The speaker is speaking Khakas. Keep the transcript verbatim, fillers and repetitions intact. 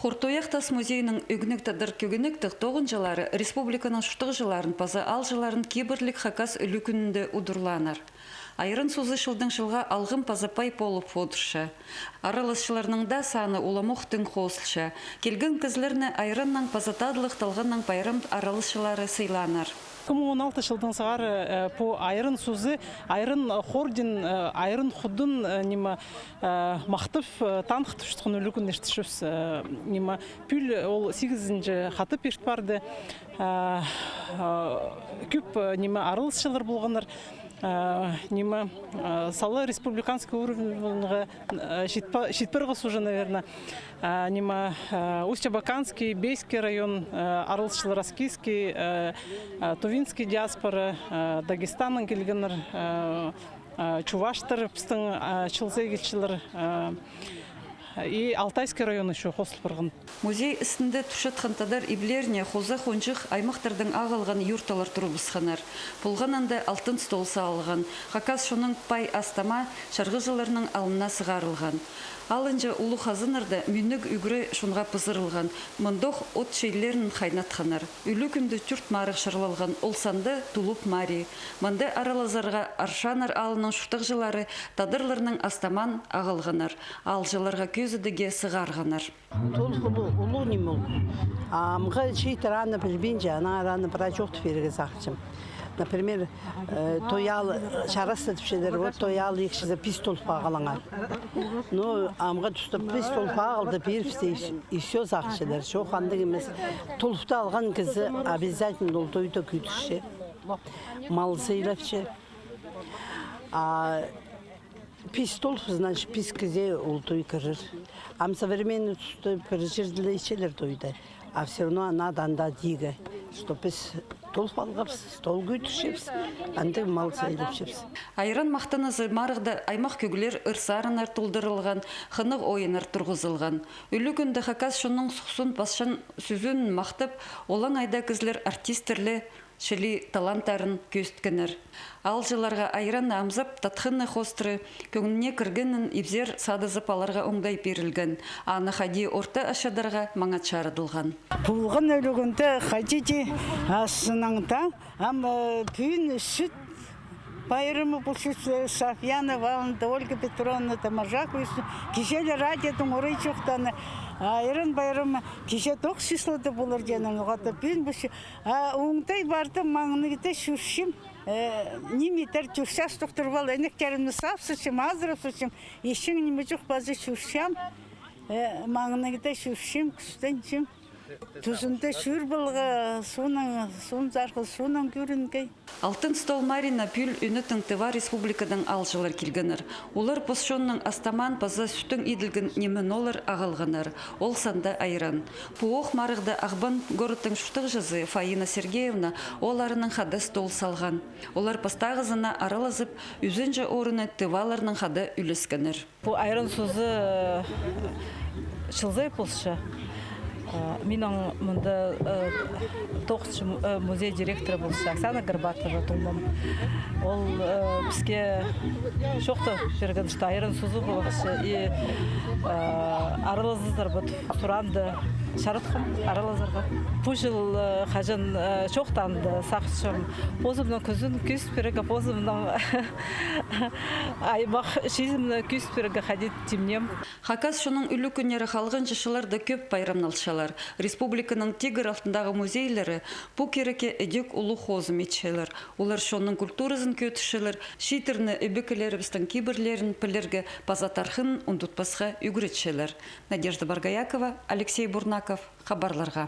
Хуртуях тас музейнің ӧгнек тадар кӧгенектіг тоғынҷылары республиканың чуртағҷыларын паза аалҷыларын кибірліг хакас ӱлӱкӱнінде удурлааннар. Айран сузы чылдаң чылға алғым паза пай полып одырча. Араласчыларның даа саны уламох тың хозылча. Килген кізілерні айраннаң паза тадылығ талғаннаң пайрам араласчылары сыйлааннар. Ікі муң он алты чылдаң сығара, э, пу айран сузы, айран хордин, э, айран худын, э, ниме, э, махтап, э, таныхтапчатхан ӱлӱкӱн иртірчебіс, э, ниме, пӱӱл ол сигізінҷі хатап ирт парды. Э, э, кӧп, э, ниме, араласчылар полғаннар. Э, ниме, э, сала республиканский уровеньға, э, чит па-, чит парғас уже, наверное. Э, ниме, э, Усть-Абаканский, Бейский район, э, араласчылар, Аскизский, э, э, тувинский диаспора, э, Дагестаннаң килгеннер, э, э, чувашьтар, пістің, э, чыл сай килчелер, э, и Алтайский район ещё хозыл парған. Музей істінде турчатхан тадар иблеріне хоза хонҷых аймахтардаң ағылған юрталар турыбысханнар. Полған анда алтын стол салылған. Хакас чонның пай ас-тамаа чарғыҷыларның алнына сығарылған. Алынҷа улуғ хазаннарда мӱнніг ӱгре чонға пызырылған. Мындох от чииллерін хайнатханнар. Ӱлӱкӱнде тӧрт марығ чарлалған, ол санда «Тулуп мари». Мында аралазарға Аршаннар аалының чуртағҷылары тадарларның ас-тамаан ағылғаннар, аалҷыларға кӧзідіге сығарғаннар. Тулуп улуғ, улуғ ниме ол. А амғы чииттер аны пілбинче, анаң аны прай чоохтап пирерге сағынчам. Например, э, той аал чарасты тіпчелер, вот той аал икінҷізі пис тулуп ағылыңар. Ну, амғы туста пис тулуп ағылды, пирібісті и вс-, и всё сағынчалар. Чох, андағ нимес. Тулупты алған кізі обязательно ол тойда кӧдірче. Мал сыйлапча. А пис тулуп, значит, пис кізее ол той кірер. Ам современный туста пір чирде итчелер тойда. А всё равно надо анда тигі, что піс тулуп алғабыс, стол кӧдірчебіс, андағ мал сыйлапчабыс. Айран махтанызы марығда аймах кӧглер, ыр-сарыннар толдырылған, хынығ ойыннар турғызылған. Ӱлӱкӱнде хакас чонның сухсун пасчаң сӧзін махтап, олаңай даа кізілер, артисттер ле чіли таланттарын кӧзіткеннер. Аалҷыларға айранны амзап, татханны хоостыра, кӧңніне кіргенін ибзер садызып аларға оңдай пирілген. Аны хайди орта ачадарға маңат чарыдылған. Полған ӱлӱкӱнде хайди даа азынаң даа, ам, э, пӱӱн сӱт пайрамы полча, э, Софьяны валында, Ольга Петровна Доможакова, киҷелер радиодаң орай чоохтаан, айран пайрамы киҷе тоғыс числода полар теен, ноға-да пӱӱн полча. А оңдай парды, маңнығда чӧрчем, э, ниме тер, тӧрт час тохтырып ал, ӧнектерімні сап салчам, азырап салчам, ещё ниме чох, пазы чӧрчем, э, маңнығда чӧрчем, кӱстенчем. Тузында чӧр поларға, соонаң, соонзар хол соонаң кӧрінген. Алтын стол марығына пӱӱл ӱнетін Тыва Республикадаң аалҷылар килгеннер. Олар пос чонның ас-тамаан паза сӱттең иділген ниме-нолар ағылғаннар. Ол санда айран. Пу ох марығда Ағбан городтың чуртағҷызы Фаина Сергеевна оолларынаң хада стол салған. Олар пастағызына аралазып, ӱзінҷі орынны тываларнаң хада ӱлескеннер. Пу айран сузы, э, чыл сай полча. Э, минің мында, э, тоғысчым, э, музей директоры полча Оксана Горбатова, туңмам. Ол, э, піске чоохтап пирген, что айран сузы полча, и, э, аралазарбыс, сурғанда чаратхам аралазарға. Пу чыл, э, хаҷан, э, чоохтаанда сағынчам позымның кӱзін кӧзіт пирерге, позымның аймах чизімні кӧзіт пирерге хайди тимнем. Хакас чонның ӱлӱкӱннері халғанҷы чылларда кӧп пайрамналчалар. Республиканың тигір алтындағы музейлері пу кирекке ідӧк улуғ хозым итчелер. Олар чонның культуразын кӧдірчелер, чииттерні ӧбекелерібістің кибірлерін пілерге паза тархынын ундутпасха ӱгретчелер. Надежда Боргоякова, Алексей Бурнаков, хабарларға.